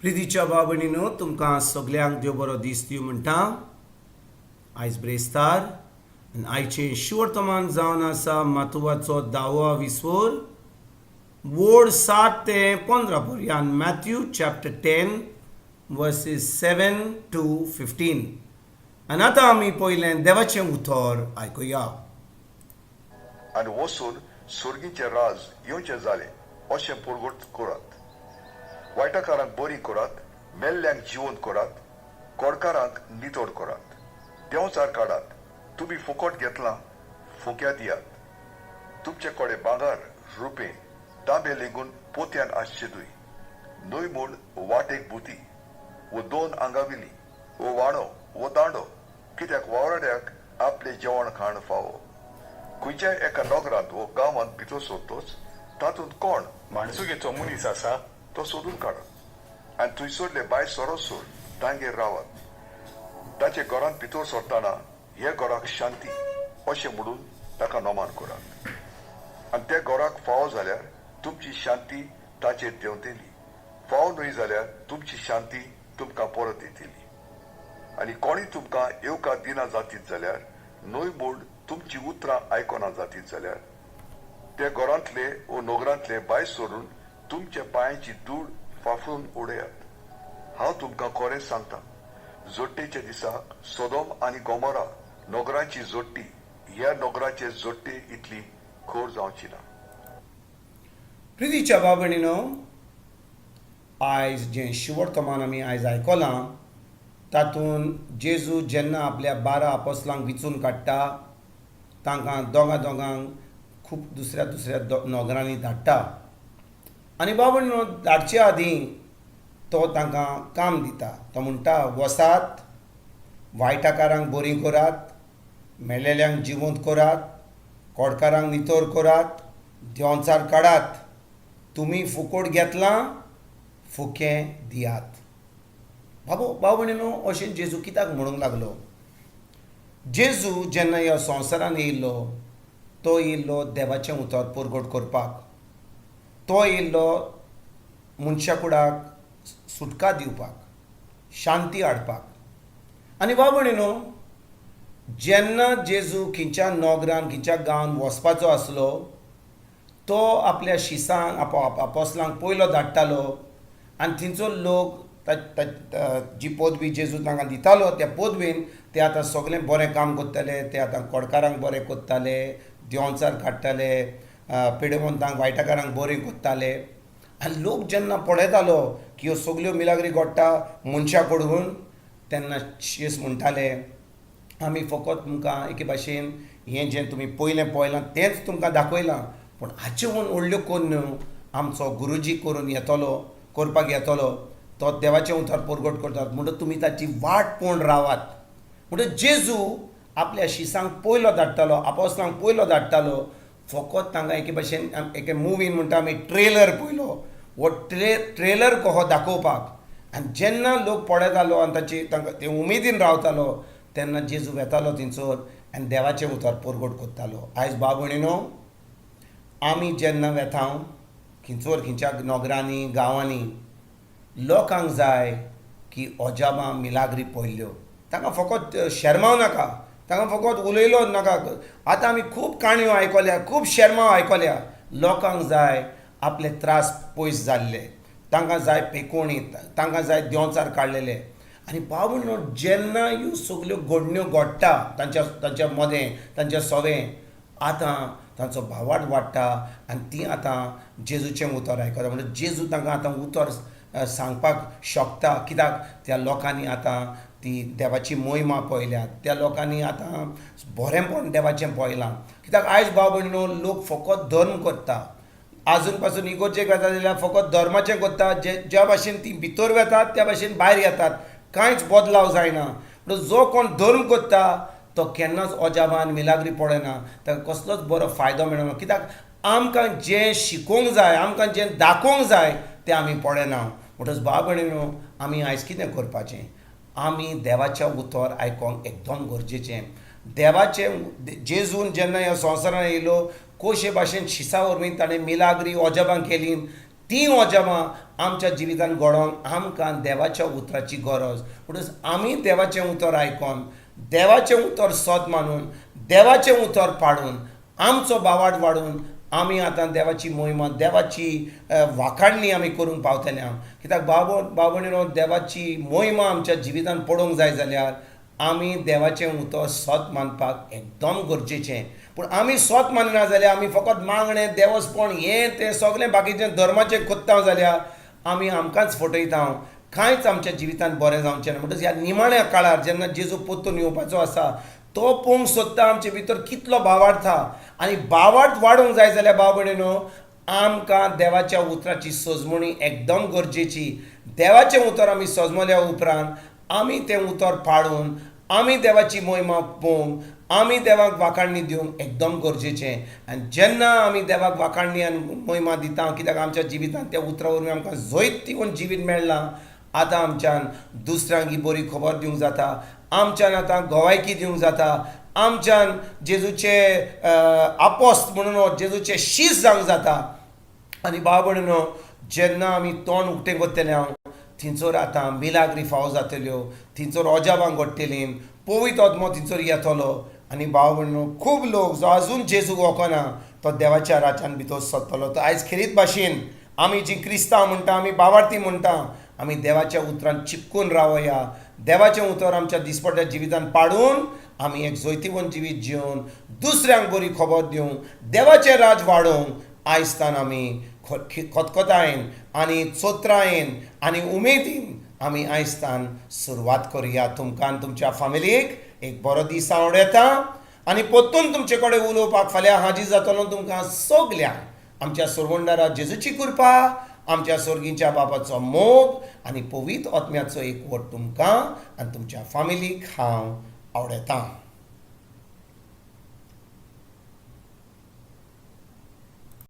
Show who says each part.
Speaker 1: प्रितीच्या भाव भयणीनो, तुमकां सगल्यांक देव बरो दीस दिवं म्हणटा. आयज ब्रेस्तार आनी आयचें शिवर्तमान जावन आसा मातुवाचो धावो विस्वोर, वोड 7 ते 15 पर्यान, Matthew chapter 10 verses 7 to 15. आनी आतां आमी पयलें देवाचें उतर आयकुया.
Speaker 2: आनी वचून सुर्गीचें राज येवचें जालें अशें परगट करात. वायटाकारांक बरी करात, मेल्ल्यांक जिवंत करात, कोडकारांक नितळ करात, देंवचार काडात. तुमी फुकट घेतलां, फुक्या दियात. तुमचे कडेन भांगर, रुपें, तांबे लेगून पोत्यान आसचे न्हय, न्हय म्हूण वाटेक बुती वो दोन आंगाविली वो वाणो वो दांडो, कित्याक वावराड्याक आपले जेवण खाण फावो. खंयच्याय एका नगरांत वो गांवांत भितर सरतोच तातूंत कोण
Speaker 3: माणसुगेचो मनीस आसा
Speaker 2: तो सोदून काडात आनी थंयसरले भायर सरोसर तांगेर रावात. ताचे घरांत भितर सरतना हे घराक शांती अशें म्हणून ताका नमान करात. आनी त्या घराक फावो जाल्यार तुमची शांती ताचेर देंवतली, फावो न्हय जाल्यार तुमची शांती तुमकां परत येतली. आनी कोणी तुमकां येवकार दिना जातीत जाल्यार, न्हय म्हूण तुमची उतरां आयकना जातीत जाल्यार, ते घरांतले वो नगरांतले भायर सरून तुमच्या पांयाची धूळ फाफडून उडयात. हांव तुमकां खरें सांगता, जोडटेच्या दिसा सोदोम आनी गोमोरा नगराची जोडटी ह्या नगराचे जोडटे इतली खोर जावची ना.
Speaker 1: प्रितीच्या भाव भयणीनो, आयज जें शिवर्तमान आमी आयज आयकलां, तातूंत जेजू जेन्ना आपल्या 12 आपोसलांक विचून काडटा, तांकां दोगां दोगांक खूब दुसऱ्या दुसऱ्या नगरांनी धाडटा. आनी भाव भयणीनो, धाडचे आदीं तो तांकां काम दिता. तो म्हणटा, वसात, वायटाकारांक बरीं करात, मेलेल्यांक जिवंत करात, कोडकारांक नितळ करात, देंवचार काडात. तुमी फुकोट घेतलां, फुकें दियात. बाबू, भाव भयणीनो, अशें जेजू कित्याक म्हणूंक लागलो? जेजू जेन्ना ह्या संवसारान येयल्लो, तो येयल्लो देवाचें उतर परगट करपाक. तो येयल्लो मनशा कुडाक सुटका दिवपाक, शांती हाडपाक. आनी भाव भयणीनो, जेन्ना जेजू खंयच्या नोगरान, खंयच्या गांवान वचपाचो आसलो, तो आपल्या शिसांक, आपोसलांक पयलो धाडटालो. आनी थंयचो लोक जी पदवी जेजू तांकां दितालो, त्या पदवेन ते आतां सगळें बरें काम करताले. ते आतां कोडकारांक बरें करताले, देंवचार काडटाले, पिडेवंतांक, वायटाकारांक बरें करताले. आनी लोक जेन्ना पळयतालो की ह्यो सगल्यो मिलाग्री घडटा मनशा कडून, तेन्ना जेजू म्हणटाले, आमी फकत तुमकां एके भाशेन हें जें तुमी पयलें पळयलां तेंच तुमकां दाखयलां, पूण हाचे हून व्हडल्यो कोन्न्यो आमचो गुरुजी करून येतलो, करपाक येतलो. तो देवाचें उतर परगट करतात, म्हणटच तुमी ताची वाट पळोवन रावात. म्हणटच जेजू आपल्या शिसांक पयलो धाडटालो, आपोसलांक पयलो धाडटालो, फकत तांकां एके भाशेन, एके मुवीन म्हणटा आमी ट्रेलर पयलो, हो ट्रेलर कहो दाखोवपाक. आनी जेन्ना लोक पळयतालो आनी ताची तांकां ते उमेदीन रावतालो, तेन्ना जेजू वेतालो थंयसर आनी देवाचें उतर परगट करतालो. आयज भाव भयणीनो, आमी जेन्ना वेता खंयचोर, खंयच्या नगरांनी, गांवांनी, लोकांक जाय की अजाबां मिलाग्री पळयल्ल्यो. तांकां फकत शेरमांव नाका, तांकां फकत उलयलो नाका. आतां आमी खूब काणयो आयकल्या, खूब शेरमांव आयकल्या. लोकांक जाय आपले त्रास पयस जाल्ले, तांकां जाय पेकोणी, तांकां जाय देंवचार काडलेले. आनी भाव भयणीनो, जेन्ना ह्यो सगल्यो घडण्यो घडटा तांच्या तांच्या मदें, तांच्या सवें, आतां तांचो भावार्थ वाडटा आनी तीं आतां जेजूचें उतर आयकता. म्हणजे जेजू तांकां आतां उतर सांगपाक शकता, कित्याक त्या लोकांनी आतां ती देवाची मोहिमा पळयल्या, त्या लोकांनी आतां बरेंपण देवाचें पळयलां. कित्याक आयज भाव भयणीनो, लोक फकत धर्म करता. आजून पासून इगोर्जेक वता जाल्यार फकत धर्माचें करता. जे ज्या भाशेन ती भितर वेतात, त्या भाशेन भायर येतात, कांयच बदलाव जायना. पूण जो कोण धर्म करता, तो केन्नाच अजाबान मिलाग्री पळयना, ताका कसलोच बरो फायदो मेळना. कित्याक आमकां जें शिकोवंक जाय, आमकां जें दाखोवंक जाय, तें आमी पळयना. म्हणटच भाव भयणीनो, आमी आयज कितें करपाचें? आमी देवाचें उतर आयकोंक एकदम गरजेचें. देवाचें, जेजून जेन्ना ह्या संवसारान येयलो, कशे भाशेन शिसा वरवीं ताणें मिलाग्री, अजाबां केलीं. तीं अजापां आमच्या जिवितांत घडोवंक आमकां देवाच्या उतराची गरज. म्हणटकच आमी देवाचें उतर आयकोन, देवाचें उतर सत मानून, देवाचें उतर पाळून, आमचो भावार्थ वाडोवन आमी आतां देवाची मोहिमा, देवाची वाखाणणी आमी करूंक पावतले. हांव कित्याक भाव भयणीनो, देवाची मोहिमा आमच्या जिवितांत पडोवंक जाय जाल्यार आमी देवाचें उतर सत मानपाक एकदम गरजेचें. पूण आमी सत मानना जाल्यार, आमी फकत मागणें, देवस्पण, हें तें सगलें बाकीचें धर्माचें कोत्ता जाल्यार आमी आमकांच फटयता. कांयच आमच्या जिवितांत बरें जावचें ना. म्हणटकच ह्या निमाण्या काळार जेन्ना जेजू परतून येवपाचो आसा, तो पळोवंक सोदता आमचे भितर कितलो भावार्थ आहा. आनी भावार्थ वाडोवंक जाय जाल्यार भाव भयणीनो, आमकां देवाच्या उतराची सजमणी एकदम गरजेची. देवाचें उतर आमी सजमल्या उपरांत आमी तें उतर पाळून आमी देवाची मोहिमा पळोवंक, आमी देवाक वाखाणणी दिवंक एकदम गरजेचें. आनी जेन्ना आमी देवाक वाखाणणी आनी मोहिमा दिता, कित्याक आमच्या जिवितांत त्या उतरा वरवीं आमकां जैतिवंत जिवीत मेळ्ळां, आतां आमच्यान दुसऱ्यांक ही बरी खबर दिवंक जाता, आमच्यान आतां गवायकी दिवंक जाता, आमच्यान जेजूचे आपोस्त म्हणून जेजूचे शीस जावंक जाता. आनी भाव भयणीनो, जेन्ना आमी तोंड उक्तें करतले हांव, थंयसर आतां मिलाग्री फावो जातल्यो, थंयसर अजापां घडटलीं, पवित्र आत्मो थंयसर येतलो. आनी भाव भयणीनो, खूब लोक जो अजून जेजूक वळखना तो देवाच्या राज्यान भितर सरतलो. तर आयज खेरीत भाशेन आमी जीं क्रिस्तांव म्हणटा, आमी भावार्थी म्हणटा, आमी देवाच्या उतरान चिपकून रावया. देवाचें उतर आमच्या दिसपट्ट्या जिवितान पाडून आमी एक जैतिवंत जिवीत जिवन दुसऱ्यांक बरी खबर दिवंक, देवाचें राज वाडोवंक आयजतान आमी खतखतायेन आनी चोत्रायेन आनी उमेदीन आमी आयजतान सुरवात करुया. तुमकां आनी तुमच्या फामिलीक एक बरो दीस आवडता आनी परतून तुमचे कडेन उलोवपाक फाल्यां हाजीर जातलो. तुमकां सगल्यांक आमच्या सोरवंडारा जेजूची कृपा, आमच्या सोर्गीच्या बापाचो मोग आनी पवित्र आत्म्याचो एकवट तुमकां आनी तुमच्या फामिलीक हांव आवडता.